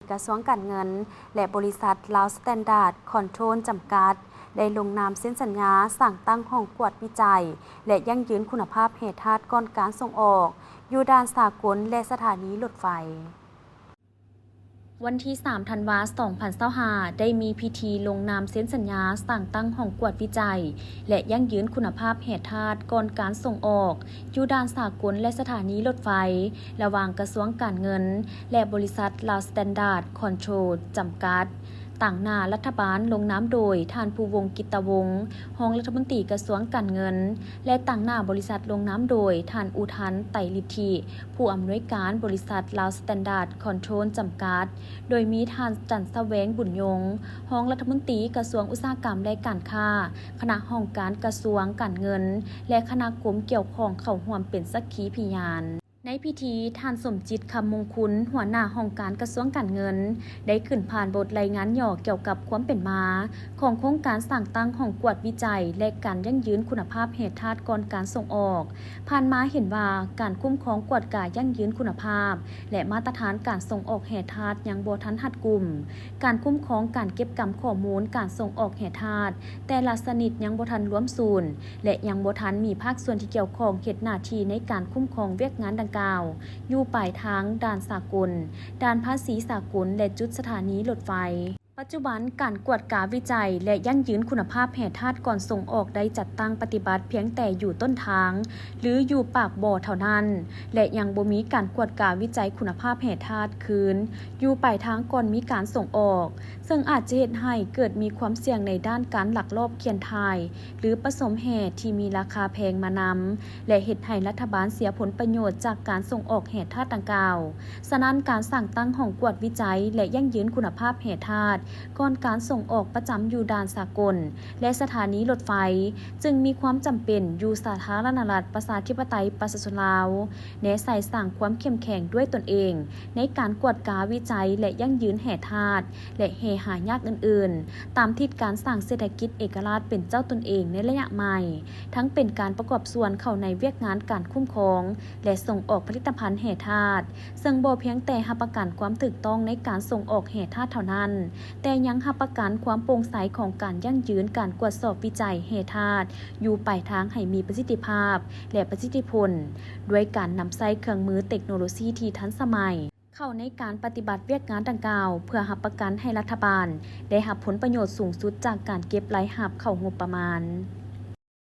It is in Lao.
ກະຊວງການເງິນ ແລະ ບໍລິສັດ Lao Standard Control ຈຳກັດ ໄດ້ລົງນາມເຊັນສັນຍາສ້າງຕັ້ງຫ້ອງກວດວິໄຈ ແລະ ຢັ້ງຢືນຄຸນນະພາບແຮ່ທາດກ່ອນການສົ່ງອອກ ຢູ່ດ່ານສາກົນ ແລະ ສະຖານີລົດໄຟ. ວັນທີສາມ ທັນວາ ສອງພັນຊາວຫ້າ ໄດ້ມີພິທີລົງນາມເຊັນສັນຍາສ້າງຕັ້ງຫ້ອງກວດວິໄຈ ແລະ ຢັ້ງຢືນຄຸນນະພາບແຮ່ທາດກ່ອນການສົ່ງອອກ ຢູ່ດ່ານສາກົນ ແລະ ສະຖານີລົດໄຟ ລະຫວ່າງກະຊວງການເງິນ ແລະ ບໍລິສັດ Lao Standard Control ຈຳກັດ, ຕາງໜ້າລັດຖະບານລົງນາມໂດຍທ່ານ ພູວົງ ກິດຕະວົງ ຮອງລັດຖະມົນຕີກະຊວງການເງິນ ແລະ ຕາງໜ້າບໍລິສັດລົງນາມໂດຍທ່ານ ອຸທັນ ໄຕລິດທິ ຜູ້ອຳນວຍການບໍລິສັດ Lao Standard Control ຈຳກັດ, ໂດຍມີທ່ານ ຈັນສະແຫວງ ບຸນຍົງ ຮອງລັດຖະມົນຕີກະຊວງອຸດສາຫະກຳ ແລະ ການຄ້າ, ຄະນະຫ້ອງການກະຊວງການເງິນ ແລະ ຄະນະກົມກ່ຽວຂ້ອງເຂົ້າຮ່ວມເປັນສັກຂີພະຍານ. ໃນພິທີ, ທ່ານ ສົມຈິດ ຄຳມົງຄຸນ ຫົວໜ້າຫ້ອງການກະຊວງການເງິນ ໄດ້ຂຶ້ນຜ່ານບົດລາຍງານຫຍໍ້ກ່ຽວກັບຄວາມເປັນມາຂອງໂຄງການສ້າງຕັ້ງຫ້ອງກວດວິໄຈ ແລະ ການຢັ້ງຢືນຄຸນນະພາບແຮ່ທາດກ່ອນການສົ່ງອອກ. ຜ່ານມາເຫັນວ່າການຄຸ້ມຄອງກວດກາຢັ້ງຢືນຄຸນນະພາບ ແລະ ມາດຕະຖານການສົ່ງອອກແຮ່ທາດຍັງບໍ່ທັນຮັດກຸມ. ການຄຸ້ມຄອງການເກັບກຳຂໍ້ມູນການສົ່ງອອກແຮ່ທາດແຕ່ລະຊະນິດຍັງບໍ່ທັນລວມສູນ ແລະ ຍັງບໍ່ທັນມີພາກສ່ວນທີ່ກ່ຽວຂ້ອງເຮັດໜ້າທີ່ໃນການຄຸ້ມຄອງວຽກງານດັ່ງກ່າວ ຢູ່ປາຍທາງດ່ານສາກົນ, ດ່ານພາສີສາກົນ ແລະ ຈຸດສະຖານີລົດໄຟ. ປັດຈຸບັນ, ການກວດກາວິໄຈ ແລະ ຢັ້ງຢືນຄຸນນະພາບແຮ່ທາດກ່ອນສົ່ງອອກໄດ້ຈັດຕັ້ງປະຕິບັດພຽງແຕ່ຢູ່ຕົ້ນທາງ ຫຼື ຢູ່ປາກບໍ່ເທົ່ານັ້ນ ແລະ ຍັງບໍ່ມີການກວດກາວິໄຈຄຸນນະພາບແຮ່ທາດຄືນຢູ່ປາຍທາງກ່ອນມີການສົ່ງອອກ, ເຊິ່ງອາດຈະເຮັດໃຫ້ເກີດມີຄວາມສ່ຽງໃນດ້ານການລັກລອບຂຽນຖ່າຍ ຫຼື ປະສົມແຮ່ທີ່ມີລາຄາແພງມານຳ ແລະ ເຮັດໃຫ້ລັດຖະບານເສຍຜົນປະໂຫຍດຈາກການສົ່ງອອກແຮ່ທາດດັ່ງກ່າວ. ສະນັ້ນ, ການສ້າງຕັ້ງຫ້ອງກວດວິໄຈ ແລະ ຢັ້ງຢືນຄຸນນະພາບແຮ່ທາດ ກ່ອນການສົ່ງອອກປະຈຳຢູ່ດ່ານສາກົນ ແລະ ສະຖານີລົດໄຟ ຈຶ່ງມີຄວາມຈຳເປັນຢູ່ສາທາລະນະລັດ ປະຊາທິປະໄຕ ປະຊາຊົນລາວ ແນໃສ່ສ້າງຄວາມເຂັ້ມແຂງດ້ວຍຕົນເອງ ໃນການກວດກາວິໄຈ ແລະ ຢັ້ງຢືນແຮ່ທາດ ແລະ ແຮ່ຫາຍາກອື່ນໆ ຕາມທິດການສ້າງເສດຖະກິດເອກະລາດເປັນເຈົ້າຕົນເອງໃນໄລຍະໃໝ່, ທັງເປັນການປະກອບສ່ວນເຂົ້າໃນວຽກງານການຄຸ້ມຄອງ ແລະ ສົ່ງອອກຜະລິດຕະພັນແຮ່ທາດ, ເຊິ່ງບໍ່ພຽງແຕ່ຮັບປະກັນຄວາມຖືກຕ້ອງໃນການສົ່ງອອກແຮ່ທາດເທົ່ານັ້ນ, ແຕ່ຍັງຮັບປະກັນຄວາມໂປ່ງໃສຂອງການຢັ້ງຢືນການກວດສອບວິໄຈແຮ່ທາດຢູ່ປາຍທາງໃຫ້ມີປະສິດທິພາບ ແລະ ປະສິດທິຜົນ, ດ້ວຍການນຳໃຊ້ເຄື່ອງມືເຕັກໂນໂລຊີທີ່ທັນສະໄໝ ເຂົ້າໃນການປະຕິບັດວຽກງານດັ່ງກ່າວ ເພື່ອຮັບປະກັນໃຫ້ລັດຖະບານໄດ້ຮັບຜົນປະໂຫຍດສູງສຸດຈາກການເກັບລາຍຮັບເຂົ້າງົບປະມານ.